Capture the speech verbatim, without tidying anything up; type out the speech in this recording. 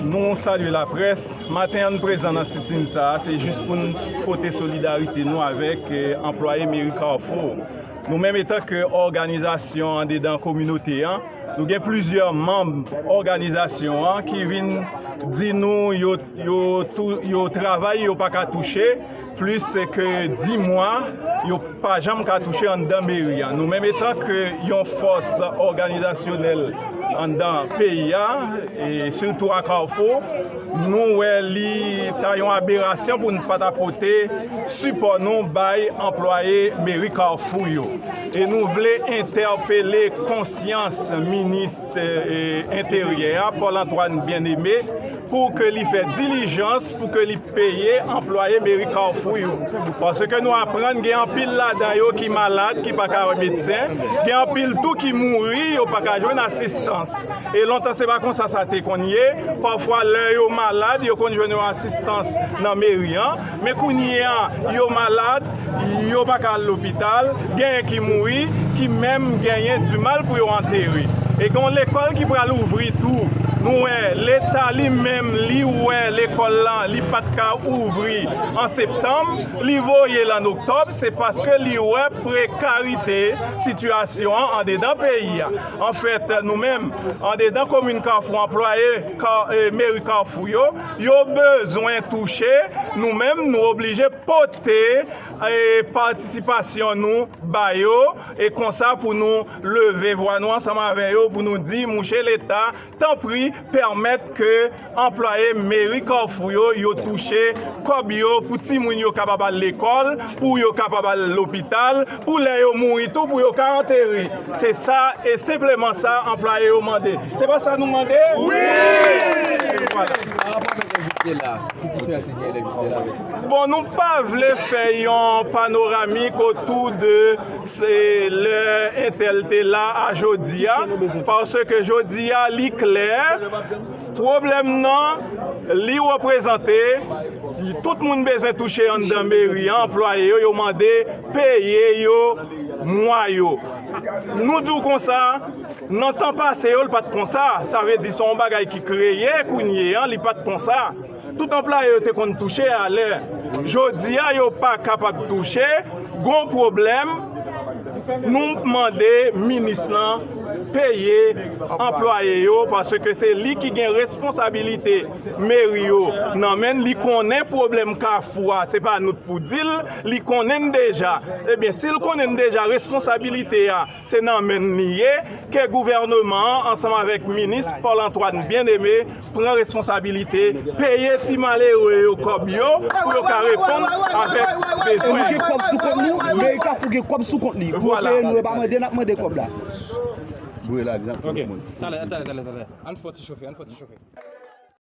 Nou salye laprès. Maten an, n prezan nan sitin sa a, se jis pou n pote solidarite nou avèk, eh, anplwaye meri Carrefour. Nou menm, etan ke òganizasyon andedan kominote an, nou gen plizyè manm òganizasyon an ki vin di nou yo, yo, tou, yo travay, yo pa ka touche, plis ke dis mwa, yo pa janm ka touche anndan meri a. Nou menm, etan ke yon fòs òganizasyonèl anndan peyi a, e sitou a Kafou, nou wè li ta yon aberasyon pou n pa ta pote sipò nou bay anplwaye meri Kafou yo. E nou vle entèpele konsyans minis, e, Enteryè a, Paul Antoine Bien-Aimé, pou ke li fè dilijans, pou ke li peye anplwaye meri Kafou yo. Paske nou aprann gen anpil ladan yo ki malad, ki pa ka wè medsen, gen anpil tou ki mouri, yo pa ka jwenn asistans. E lontan se pa konsa sa te konn ye. Pafwa lè yo malad, yo konn jwenn yon asistans nan meri an. Men kounye a, yo malad, yo pa ka al lopital, genyen ki mouri, ki menm genyen dimal pou yo antere. E gen yon lekòl ki pral ouvri tou. Nou wè, Leta li menm, li wè lekòl lan, li pa t ka ouvri an septanm, li voye l an oktòb, se paske li wè prekarite sitiyasyon an andedan peyi a. Anfèt, nou menm, andedan komin Kafou, anplwaye Ka-, e, meri Kafou yo, yo bezwen touche, nou menm, nou oblije pote, e, patisipasyon nou ba yo, e konsa pou nou leve vwa nou ansanm avè yo, pou nou di, mouche Leta, tanpri, pèmèt ke anplwaye meri Kafou yo, yo touche kòb yo pou timoun yo kapab al lekòl, pou yo kapab al lopital, pou lè yo mouri tou, pou yo ka antere. Se sa e senpleman sa anplwaye yo mande. Se pa sa nou mande? Wi! Vwala. Bon, nou pa vle fè yon panoramik otou de se lè entèl te la a jodi a, paske jodi a, li klè, pwoblèm nan, li reprezante, tout moun bezwen touche anndan meri an, anplwaye yo, yo mande peye yo mwa yo. Nou di w konsa, nan tan pase yo, l pa t konsa. Sa vle di se yon bagay ki kreye kounye a, li pa t konsa. Tout anplwaye yo te konn touche alè. Jodi a, yo pa kapab touche. Gon pwoblèm. Nou mande minis lan peye anplwaye yo, paske se li ki gen responsabilite meri yo nan men l. Li konnen pwoblèm Kafou a, se pa nou t pou di l. Li konnen n deja. Ebyen, si l konnen n deja, responsabilite a, se nan men n li ye, ke gouvènman an, ansanm avèk minis Paul Antoine Bien-Aimé, pran responsabilite, peye ti malere yo kòb yo, pou yo ka reponn avèk bezwen. E nou gen kòb sou kont nou, meri Kafou gen kòb sou kont li. Pou yo peye nou, yo pa mande, n ap mande kòb la. Boure la, n ap fè moun. Talè, talè, talè, talè. Ann fè ti chofe, ann fè ti chofe.